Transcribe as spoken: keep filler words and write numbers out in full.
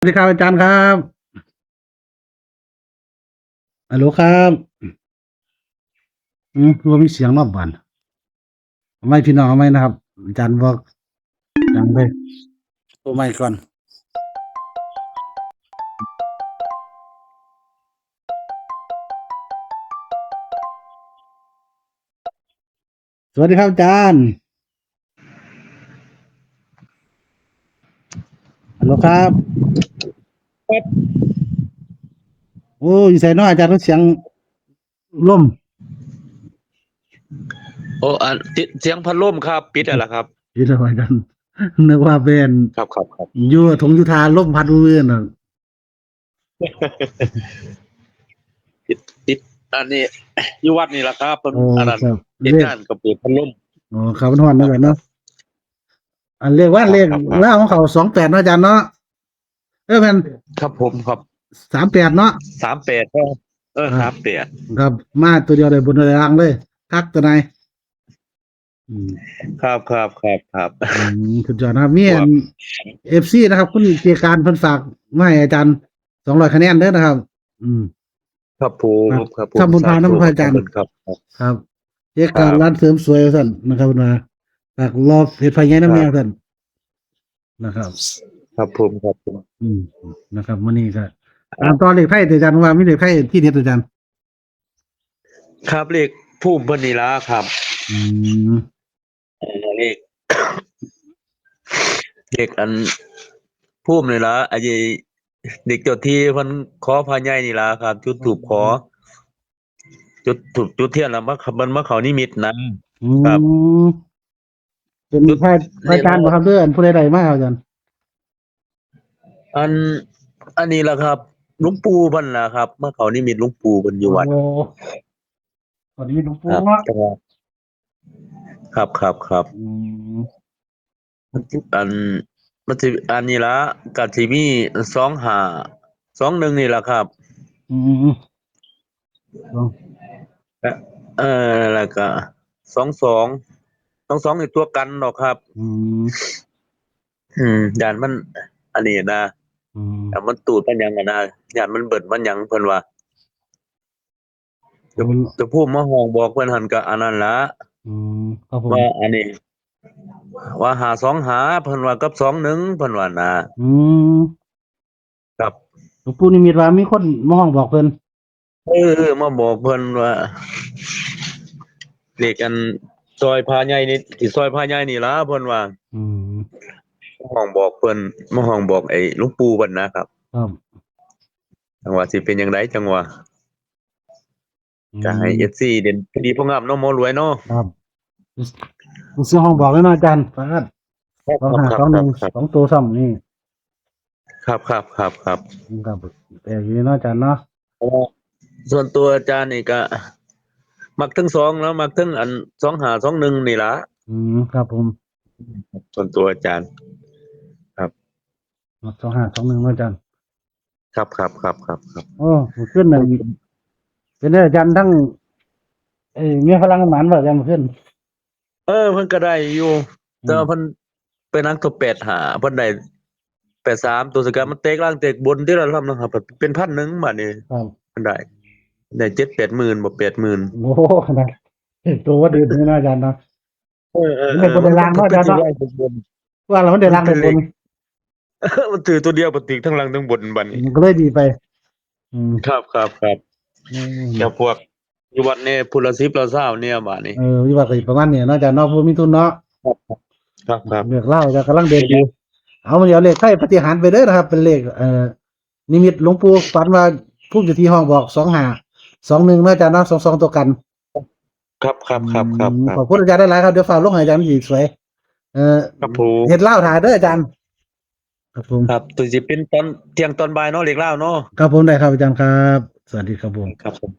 สวัสดีครับอาจารย์ครับ ฮัลโหลครับ อืม ว่ามีเสียงรอบบ้าน เอาไมค์พี่น้อง เอาไมค์นะครับ อาจารย์บอก ดังเลย โทรไมค์ก่อน สวัสดีครับอาจารย์ ฮัลโหลครับ ครับ โอ้ อยู่ไสเนาะอาจารย์ เสียงลม โอ้ อัน ติดเสียงพัดลมครับ ปิดแล้วล่ะครับ ปิดแล้วอาจารย์ นึกว่าเป็น ครับ ครับ ครับ อยู่ถงอยู่ทา ลมพัดเรื่อยๆน่ะ ติด ติด อันนี้ อยู่วัดนี่ล่ะครับ เพิ่น โอ้ อันนั้น ครับ เฮ็ดงานก็เปิดพัดลม อ๋อ ครับ มันฮ้อนนะอาจารย์เนาะ อันเลขว่า ครับ เลข ครับ ครับ ลาวของเขา สองแปด เนาะอาจารย์เนาะ เออ แม่น ครับผม ครับ สามแปด เนาะ สามแปด ครับ เออ ครับ สามแปด ครับ มาตัวเดียวได้บนได้ล่างเลย คักตัวไหน อืม ครับ ครับ ครับ ครับ อืม สุดยอดนะครับ มีอัน ครับ เอฟซี นะครับ คุณเกียรติการเพิ่นฝากมาให้อาจารย์ สองร้อย คะแนนเด้อนะครับ อืม ครับผม ครับ ครับผม ทำบุญทาน สาธุ นำพระอาจารย์ ขอบคุณครับ ครับ เกียรติการ ครับ ร้านเสริมสวยว่าซั่นนะครับ เพิ่นว่า ฝากรอเฮ็ดพระใหญ่นำแหน่ ครับ ว่าซั่นนะครับ ครับผม ครับผม อืม นะครับ มื้อนี้ก็ ครับ ตามต่อเลขไทย อาจารย์ว่ามีเลขไทยที่เด็ด อาจารย์ ครับ เลขภูมิเพิ่นนี่ล่ะครับ อืม เอ่อ เลข เลขอันภูมินี่ล่ะ ไอ้เลขเจ้าที่เพิ่นขอพระใหญ่นี่ล่ะครับ จุดธูปขอ จุดธูปจุดเทียนแล้วมา มันมาเข้านิมิตนะ อืม ครับ เป็น จุด พระ พระอาจารย์บ่ครับ หรืออันผู้ใดๆมาครับอาจารย์ อัน อันนี้ล่ะครับ หลวงปู่เพิ่นล่ะครับ มาเข้านิมิตหลวงปู่เพิ่นอยู่วัด โอ้ เข้านิมิตหลวงปู่ ครับ เนาะ ครับ ครับ ครับ อืม มันสิ อัน มันสิ อันนี้ล่ะ ก็สิมี สองห้า สองหนึ่ง นี่ล่ะครับ อืม เอ่อ แล้วก็ สองสอง สองสอง นี่ตัวกันดอกครับ อืม อืม ย้านมัน อันนี้นะ อืม แต่มันตูดมันหยังอะนะ ย้านมันเบิดมันหยังเพิ่นว่า แต่ อืม แต่ผู้มาห้องบอกเพิ่นหั่นก็อันนั้นล่ะ อืม ครับผม ว่าอันนี้ ว่า ห้าสองห้า เพิ่นว่ากับ สองหนึ่ง เพิ่นว่านะ อืม ครับ หลวงปู่นิมิตว่ามีคนมาห้องบอกเพิ่น เออ มาบอกเพิ่นว่า เลขอันซอยพระใหญ่นี่ สิซอยพระใหญ่นี่ล่ะ เพิ่นว่า อืม มาห้องบอกเพิ่น มาห้องบอกไอ้หลวงปู่เพิ่นนะครับ ครับ จังว่าสิเป็นจังได๋ จังว่า อืม ก็ให้ เอฟซี เด่นดีพองามเนาะ หมอรวยเนาะ ครับ ผู้ซื้อห้องบอกเลยเนาะอาจารย์ ปาด ครับ สองห้า ครับ สองหนึ่ง ครับ สองตัวซ้ำนี่ ครับ ครับ ครับ ครับ ครับ แต่อยู่เนาะอาจารย์เนาะ เพราะว่าส่วนตัวอาจารย์นี่ก็ มักทั้งสองแล้ว มักทั้งอัน สองห้า สองหนึ่ง นี่ล่ะ อืม ครับผม ส่วนตัวอาจารย์ ครับ มัก สองห้า สองหนึ่ง เนาะอาจารย์ ครับ ครับ ครับ ครับ ครับ โอ้ มื้อคืนนั่น เป็นไงอาจารย์ ทั้ง เอ้ย มีพลังหมานบ่อาจารย์ มื้อคืน เออ เพิ่นก็ได้อยู่ อืม แต่ว่าเพิ่นไปนักตัว แปดห้า เพิ่นได้ แปดสาม ตัวสกัดมันแตกล่างแตกบนที่เราทำนะครับ เป็นพันหนึ่งบาทนี่ ครับ เพิ่นได้ ได้ เจ็ดแปดหมื่น บ่ แปดหมื่น โอ้โห ขนาดตัวว่าเดือนนี้เนาะอาจารย์เนาะ เออ เออ มันได้บนได้ล่างเนาะอาจารย์เนาะ เออ มันก็ถือว่าเป็นบน ว่าแล้วมันได้ล่างได้บน มันเป็นเลข มันถือตัวเดียว มันถือทั้งล่างทั้งบนบัดนี้ มันก็เลยดีไป อืม ครับ ครับ ครับ อืม แต่พวกอยู่วัดเนี่ย พุนละสิบละซาวเนี่ย บาดนี้ เออ อยู่วัดก็ประมาณนี้เนาะอาจารย์เนาะ ผู้มีทุนเนาะ ครับ ครับ ครับ เลขลาวจะกำลังเด่นอยู่ เอา เดี๋ยวเลขไทยปาฏิหาริย์ไปเด้อนะครับ เป็นเลข เอ่อ นิมิตหลวงปู่ฝันว่าภูมิเจ้าที่ห้องบอก สองห้า สองหนึ่ง เนาะอาจารย์เนาะ สองสอง ตัวกัน ครับ ครับ ครับ ครับ อืม ครับ ขอบคุณอาจารย์หลายๆครับ เดี๋ยวฝากลงให้อาจารย์มันสิสวย เอ่อ ครับผม เฮ็ดลาวถ่ายเด้ออาจารย์ ครับผม ครับ ตัวสิเป็นตอนเที่ยงตอนบ่ายเนาะ เลขลาวเนาะ ครับผม ได้ครับอาจารย์ครับ สวัสดีครับผม ครับผม